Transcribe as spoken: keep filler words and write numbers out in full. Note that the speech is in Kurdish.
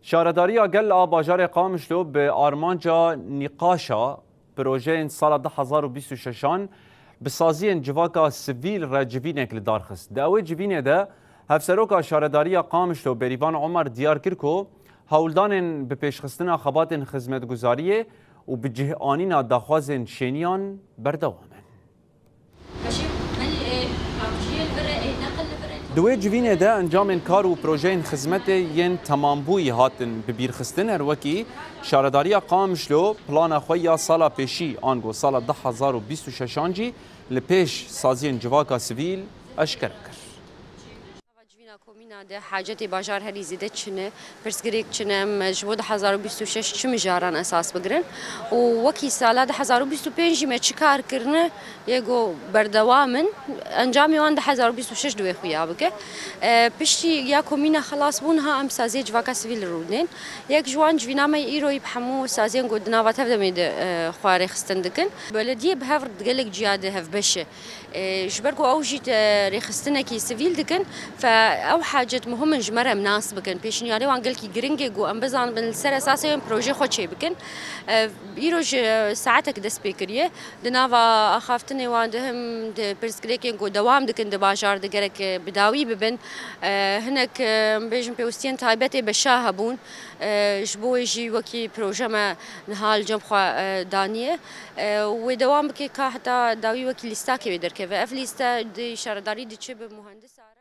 Şaredariya Gel a bajarê Qamişlo bi armanca nîqaşa projeyên sala du hezar û bîst û şeşan bi saziyên civaka sivîl re civînek li dar xist. Di ew ê civînê de Hevseroka Şaredariya Qamişlo Berîvan Omer diyar kir ku hewldanên bi pêşxistina xebatên xizmetguzariyê û bi cih anîna daxwazên şêniyan berdewam in. Di wê civînê de encamên kar û projeyên xizmetê yên temambûyî hatin bibîrxistin, her wekî Şaredariya Qamişlo plana xwe ya sala pêşî, ango sala du hezar û bîst û şeşan jî li pêş saziyên civaka sivîl eşkere kir. Civîna komîna de hacetê bajar herî zêde çi ne, pirsgirêk çi ne, em ji bo du hezar û bîst û şeş çi mijaran esas bigirin û wekî sala du hezar û bîst û pênc jî me çi kar kirine, yê ku berdewam in, encamê wan du hezar û bîst û şeş di wê xuya bike. E, piştî ya komîna xelas bûn, ha em saziyê civaka sivîl rûnên. Yek ji wan civîna me îro yî bi hemû saziyên ku di nava tev demê de, e, xwe rêxistin dikin. Belediyê bi hev gelek ciya de hevbeş e. E, ji ber ku ew jî te rêxistinekî sivîl dikin, fe ew hacet muhim in ji me re em nas bikin. Pêşniyarê wan gelkî giring e ku em bizanibin li ser esasê em projeyê xwe çêbikin. E, îro ji saetek dest pê kiriye. Di nava axaftinê wan de him di pirsgirêkên ku dewam dikin di bajar de gerek, e, bi dawî bibin. E, hinek, e, em bêjin pêwistiyên taybetê beşa hebûn. E, ji bo wê jî wekî proje me niha li cem xwe, e, daniye. E, wê dewam bike ka heta dawî wekî lîstakê wê derkeve. Ev lîste di şaredarî diçe bi muhendisa.